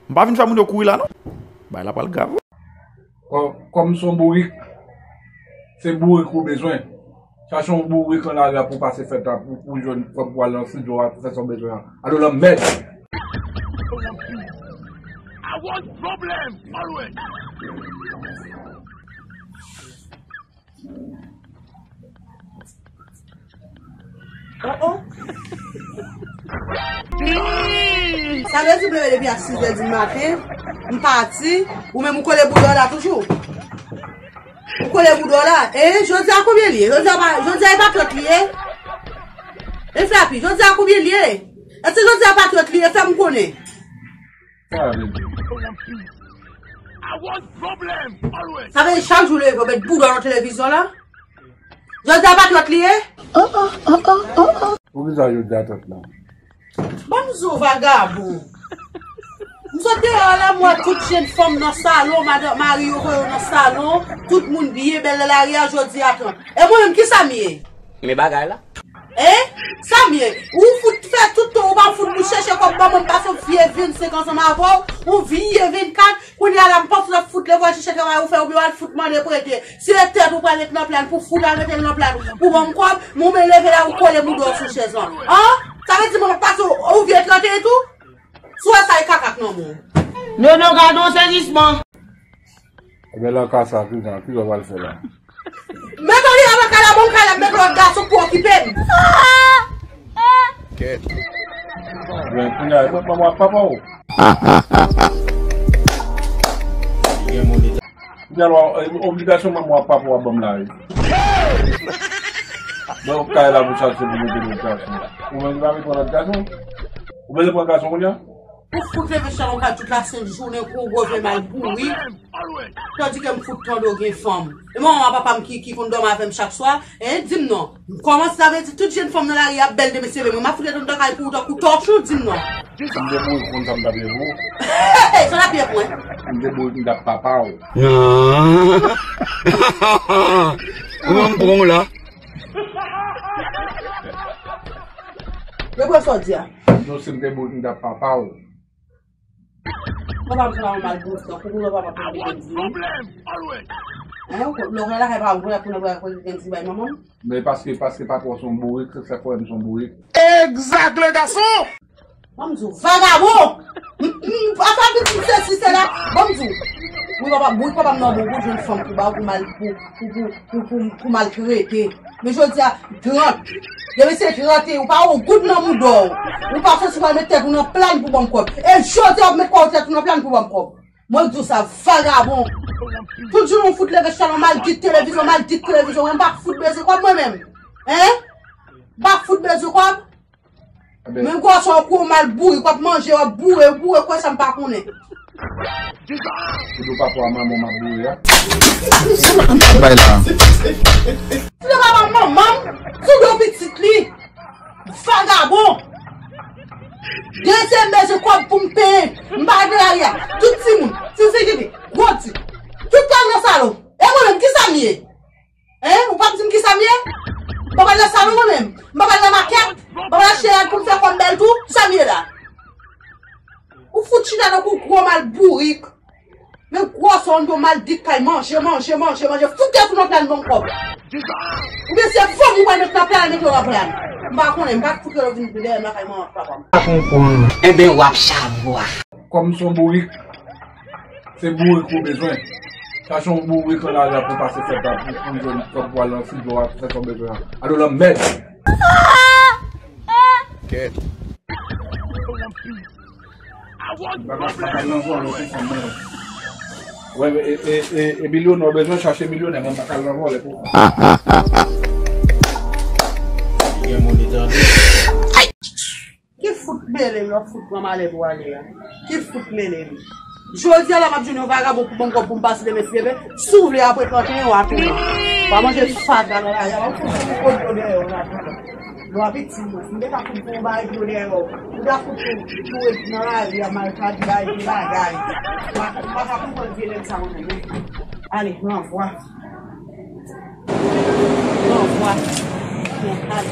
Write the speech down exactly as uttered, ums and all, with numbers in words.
M pa vin fè moun yo kouri la non. Bagay la pral grav wi. Kò-, kòm se yon bourik, se bourik ou bezwen. Chache yon bourik nan lari a pou pase fèt la, pou, pou jwenn kòb pou al nan estidyo a, pou fè sa w bezwen an. Al nan lanmèd. I want problem always. Oh, oh. Sa vle di m leve depi a sis è di maten, m pati, ou menm ou kole bouda w la toujou. Ou kole bouda w la. E jodi a konbyen li ye? Jodi a pa, jodi a e pa trant li ye? E Flapi, jodi a konbyen li ye? Èske jodi a pa trant li ye? Fè m konnen. Sa vle di. Sa vle di chak jou leve, w met bouda w nan televizyon la. Jodi a pa trant li ye? Poukisa jodi a trant la? Ban m di w vagabon. M sot deyò la, m wè tout jenn fanm nan salon, madan, mari yo voye yo nan salon, tout moun byen bèl nan lari a, jodi a trant. E mwen menm, kisa m ye? Men bagay la. Hein? Sa m ye? Ou fout fè tout tan, ou pa fout nou chèche kòb ban mwen, m pase yon vye vennsenk ansanm avè w, yon vye vennkat, kounye a la, m panse w ap fout leve w al chèche travay ou fè, oubyen w al fout mande prete. Si e tèt ou pral met nan plat pou fout al mete l nan plat pou ban m kòb, men ou menm leve la, ou kole bouda w sou chèz lan. An? Sa vle di mwen m ap pase w, ou vye trant tou? Si w wè sa e kaka k nan men w. Nono, gade yon sezisman. Ebyen, lan ka sa, ki jan, ki jan w pral fè la? Mete w deyò nan kay la, ban m kay la, mete lòt gason pou okipe m. Kèt. Ebyen, kounye a, mwen, mwen, mwen, papa w. Kounye a, obligasyon mwen, mwen, papa w ap ban m la, wi. Ban m kay la pou chache pou mete lòt gason. Ou menm, ou pa mete lòt gason? Ou bezwen pran gason kounye a? Ou fout leve chalon kay tout lasent jounen pou ou gwo vye mal bourik. Tandike m fout tande w gen fanm. E manman papa m ki, ki konn dòmi avè m chak swa, en, di m non. Kòman sa vle di tout jenn fanm nan lari ap bèl demen se vre, mwen m ap fout rete anndan kay pou ou tankou tòchon, di m non. M te bourik konn sa m t ap ye pou ou. Sa w t ap ye pou mwen? M te bourik m t ap papa w. Ou menm pran w la. Reprann sa w di a. Non, si m te bourik m t ap papa w. Papa m se pa yon mal bourik, tankou pou papa m te gen di. Hein, lè w lakay pa m, pou lè pou lè gen di bay manman m. Men paske, paske patwon se yon bourik, se sa k fè m se yon bourik. Egzak, le gason! Ban m di w, vagabon! M, m, pa fè pitit sesi, sela, ban m di w. Wi, papa, bourik papa m nan bon pou jwenn fanm pou ba w, pou mal, pou, pou, pou, pou, pou, pou maltrete. Men jodi a, trant. Depi se trant, ou pa yon goud nan mouda w. Ou pa soti pral met tèt ou nan plan pou ban m kòb. E jodi a, w ap met kò w tèt ou nan plan pou ban m kòb. Mwen di w sa, vagabon. Tout jounen w fout leve chalon, mal di televizyon, mal di televizyon. Mwen m pa fout bezwen kòb mwen menm. Hein? M pa fout bezwen kòb. Ebyen. Men gwo sa w kou w mal bourik, w ap manje, w ap boure, w boure, kwè sa m pa konnen. Ou di w papa w a manman w m ap boure a? Bay la. Si w papa manman m, si w pitit li. Vagabon. Dezyèm bezwen kòb pou m peye. M pa rete lari a. Tout timoun, ti figi, gwo ti. Tout pral nan salon. E mwen menm, kisa m ye? Hein? Ou p ap di m kisa m ye? M pa pral nan salon mwen menm. M pa pral nan makèt. M pa pral achte rad pou m fè kò m bèl tou. Sa m ye la? Ou fout chita tankou gwo mal bourik. Men gwo sa w anndan w mal di kay manje, manje, manje, manje. Fout tèt ou nan plan ban m kòb. Oubyen se fanm ou pral met nan plan, met yo nan plan. M pa konnen, m pa fout yo vin dèyè m lakay manman ak papa m. Enben w ap chavwa. Kòm se yon bourik, se bourik ou bezwen. Chache yon bourik nan lari a pou pase fèt la, pou, pou jwenn kòb pou al nan estidyo a, pou fè sa w bezwen an. Al nan lanmèd. Kèt. M pa ka, m pa ka al nan vòlè pou fanm nan. Wè, e, e, e, e milyonè w bezwen, chache milyonè, men m pa ka al nan vòlè pou fanm. Gen moun li tande. Ki fout mele m, yo fout pran malè pou ale a. Ki fout mele m. Jodi a la m ap jwenn yon vagabon pou ban m kòb pou m pase demen si Dye vle. Si w vle apre trant e en w a tounen. W a manje fatra nan lari a, w a fout fout kòb dèyè w la. Lwa viktim mwen, si m te ka fout fè yon bagay pou yo dèyè w, ou ta fout tou, tou ret nan lari a, maltrate bagay, vye bagay. M pa, m pa ka konprann vye nèg sa mwen menm. Ale, ranvwa. Ranvwa. Ale.